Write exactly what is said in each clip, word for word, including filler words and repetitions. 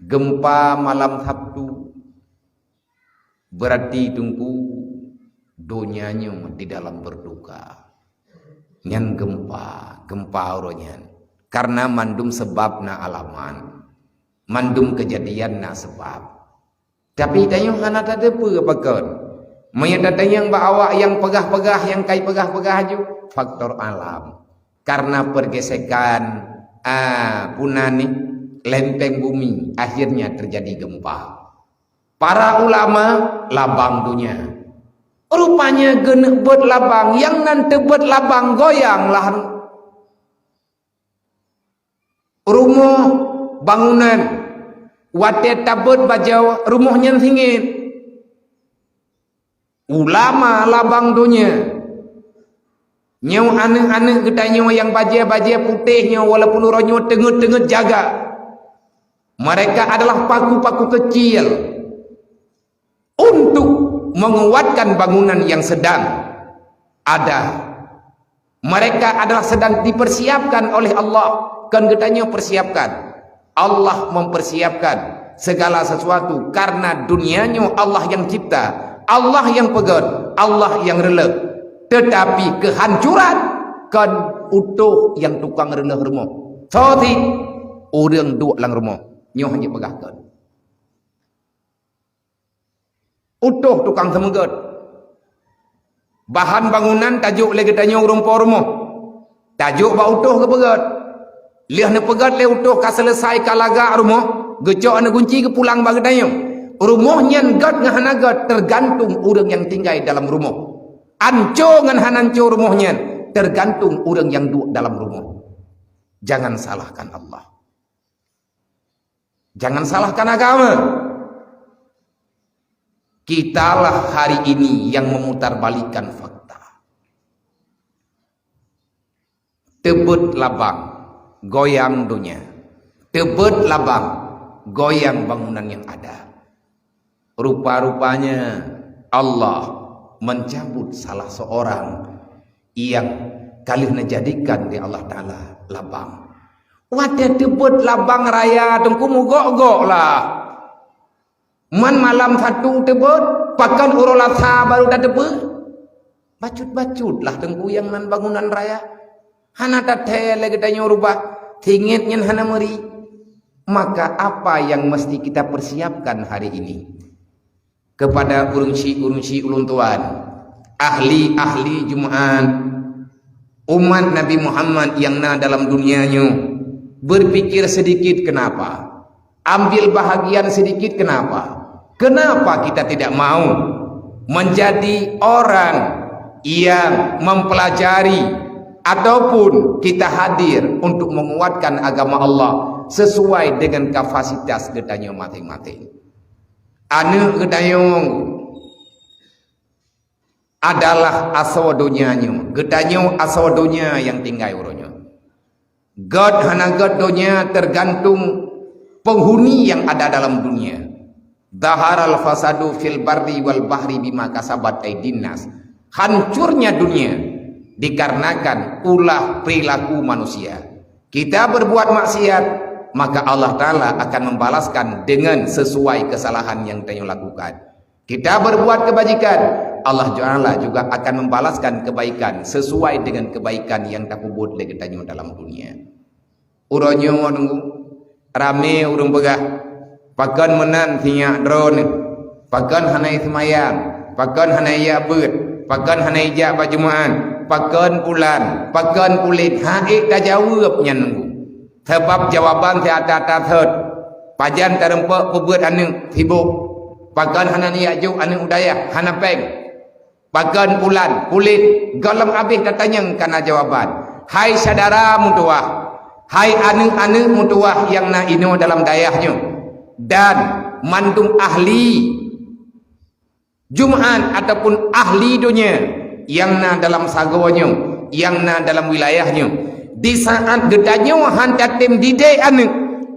Gempa malam Sabtu, berarti Teungku, donya nyoe di dalam berduka. Nyan gempa, gempa uroe nyan. Karena mandum sebab na alamat, mandum kejadian na sebab. Tapi tanyoe hana tateupeue pakon. Meunyoe tatanyong bak awak nyang peugah-peugah, nyang kai peugah-peugah aju, faktor alam. Karena pergesekan, ah, puna ni, lempeng bumi, akhirnya terjadi gempa. Para ulama labang donya. Rupanya geuneuk beuet labang, nyang nan teubeuet labang goyang lah. Rumoh bangunan, watée tabeuet bajée rumoh nyan singiet. Ulama labang donya. Nyoe aneuëk-aneuëk geutanyoe nyang bajée-bajée putéh nyoe, walaupun uroe nyoe teungeut-teungeut jaga. Mereka adalah paku-paku kecil untuk menguatkan bangunan yang sedang ada. Mereka adalah sedang dipersiapkan oleh Allah. Kon geutanyoe persiapkan. Allah mempersiapkan segala sesuatu karena dunia nyoe Allah yang cipta, Allah yang peugét, Allah yang reuloh. Tetapi kehancuran kon utôh nyang tukang reuloh rumoh. Soe sit? Ureuëng duek lam rumoh. Nyoe hana peugah kon. Utôh tukang seumeugét. Bahan bangunan tajok lé geutanyoe ureuëng po rumoh. Tajok bak utôh geupeugét. Lheueh neupeugét lé utôh ka seuleusai ka lagak rumoh, geucok aneuëk gunci geupulang bak geutanyoe. Rumoh nyan gét ngon hana gét tergantung ureuëng nyang tinggai dalam rumoh. Anco ngon hana anco rumoh nyan tergantung ureuëng nyang duek dalam rumoh. Jangan salahkan Allah. Jangan salahkan agama. Kitalah hari ini yang memutarbalikkan fakta. Teubeuet labang, goyang donya. Teubeuet labang, goyang bangunan yang ada. Rupa-rupanya Allah mencabut salah seorang yang ka lheueh neujadikan lé Allah Taala labang. Watée teubeuet labang raya Teungku meugok-gok lah. Man malam Sabtu teubeuet, pakon uroe Lasa baru tateupeue? Bacut-bacut lah Teungku nyang nan bangunan raya. Hana tathée lé geutanyoe rubah, singiet nyan hana meuri. Maka apa yang mesti kita persiapkan hari ini? Kepada ureuëng syik-ureuëng syik ulôn tuan, ahli-ahli Jumaat, umat Nabi Muhammad nyang na dalam dunia nyoe, berpikir sedikit kenapa? Ambil bahagian sedikit kenapa? Kenapa kita tidak mau menjadi orang yang mempelajari ataupun kita hadir untuk menguatkan agama Allah sesuai dengan kapasitas geutanyoe maséng-maséng? Aneuëk geutanyoe adalah asoe donya nyoe. Geutanyoe asoe donya nyang tinggai uroe nyoe. Gét hana gét donya tergantung penghuni yang ada dalam dunia. Zaharal fasadu fil barri wal bahri bima kasabat aidin nas. Hancurnya dunia dikarenakan ulah perilaku manusia. Kita berbuat maksiat, maka Allah Taala akan membalaskan dengan sesuai kesalahan yang kita lakukan. Kita berbuat kebajikan, Allah Taala juga akan membalaskan kebaikan sesuai dengan kebaikan yang tapeubuet lé geutanyoe dalam dunia. Uroe nyoe Teungku, ramé ureuëng peugah, pakon meunan sinyak droeneuh, pakon hana seumayang, pakon hana jak beuet, pakon hana jak bak Jumaat, pakon pulan, pakon pulen, han ék tajaweueb nyan Teungku. Sabab jawaban siat-siat that, pajan tarumpok peubeuet aneuëk sibok, pakon hana neujak jok aneuëk u dayah, hana péng. Pakon pulan, pulen, gohlom abéh tatanyong kana jawaban. Hai syedara meutuwah, hai aneuëk-aneuëk meutuwah nyang na inoe dalam dayah nyoe, dan mandum ahli Jumaat ataupun ahli donya nyang na dalam sagoe nyoe, nyang na dalam wilayah nyoe, di saat geutanyoe han tatem didik aneuëk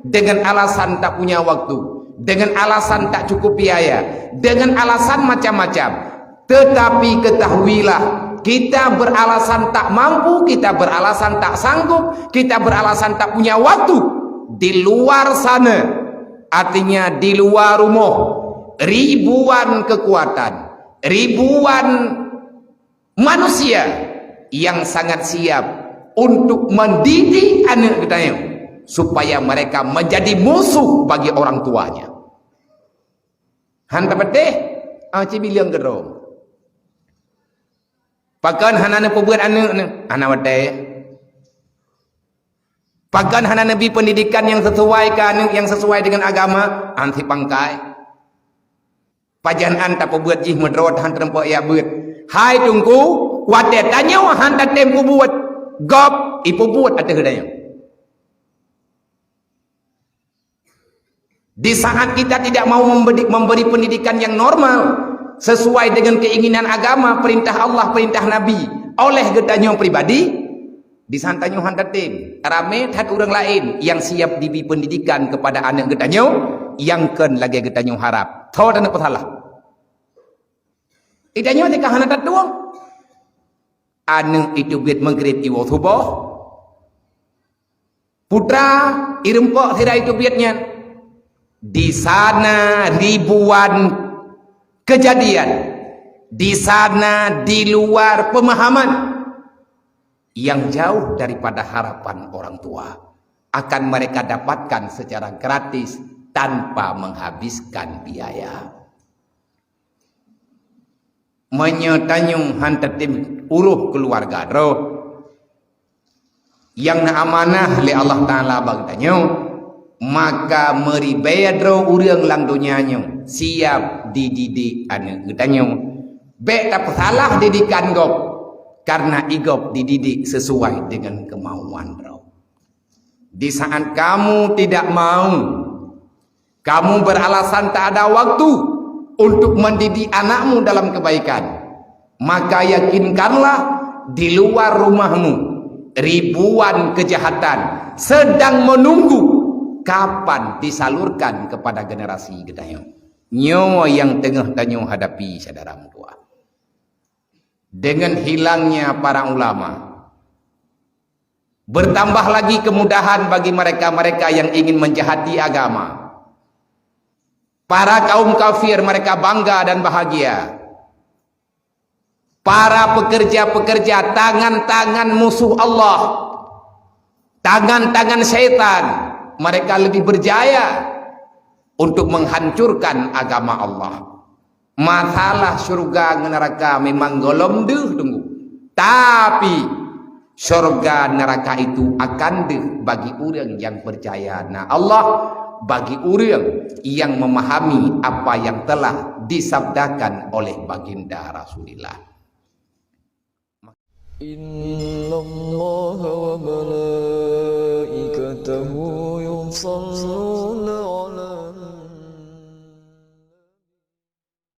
dengan alasan tak punya waktu, dengan alasan tak cukup biaya, dengan alasan macam-macam, tetapi ketahuilah, kita beralasan tak mampu, kita beralasan tak sanggup, kita beralasan tak punya waktu. Di luar sana, Artinya di luar rumoh, ribuan kekuatan, ribuan manusia yang sangat siap untuk mendidik aneuk geutanyoe supaya mereka menjadi musuh bagi orang tuanya. Han tapatéh, ah, ci bileueng keudroe. Pakon hana neupeubuet aneuk neu? Hana watée. Pakon hana neubi pendidikan yang sesuai ke aneuk, yang sesuai dengan agama? Han sipangkai. Pajan an tapeubuet jih meudroe han teurimpa ya beuet. Hai Teungku, watée tanyoe han tatem peubuet, gob ipeubuet ateueh tanyoe. Di saat kita tidak mau memberi, memberi pendidikan yang normal sesuai dengan keinginan agama, perintah Allah, perintah Nabi oleh geutanyoe pribadi, di saat tanyoe han tatem, ramé that ureuëng laén yang siap dibi pendidikan kepada aneuk geutanyoe yang kon lagée geutanyoe harap. Tho dan peusalah. Geutanyoe teuka hana tatueng. Aneuk itu biet meugrib iwoe suboh. Putra ireumpok sira itu biet nyan. Di sana ribuan kejadian. Di sana di luar pemahaman yang jauh daripada harapan orang tua akan mereka dapatkan secara gratis tanpa menghabiskan biaya. Meunyoe tanyoe han tatem uroh keuluwarga droe, nyang na amanah lé Allah Taala bak geutanyoe, maka meuribée droe ureuëng lam donya nyoe siab dididik aneuk geutanyoe. Bék tapeusalah didikan gob, karena igob dididik sesuai dengan kemauan droe. Di saat kamu tidak mau, kamu beralasan tak ada waktu untuk mendidik anakmu dalam kebaikan, maka yakinkanlah di luar rumahmu ribuan kejahatan sedang menunggu kapan disalurkan kepada generasi geutanyoe. Nyoe nyang teungoh tanyoe hadapi, syedara meutuah. Dengan hilangnya para ulama, bertambah lagi kemudahan bagi mereka-mereka yang ingin menjahati agama. Para kaum kafir mereka bangga dan bahagia. Para pekerja-pekerja tangan-tangan musuh Allah, tangan-tangan syaitan, mereka lebih berjaya untuk menghancurkan agama Allah. Masalah syurga ngon neuraka memang gohlom deuh, Teungku. Tapi, syurga neuraka itu akan deuh bagi ureuëng nyang peucaya na Allah, bagi ureuëng nyang memahami apa yang telah disabdakan oleh Baginda Rasulullah. إن الله وملائكته يصلون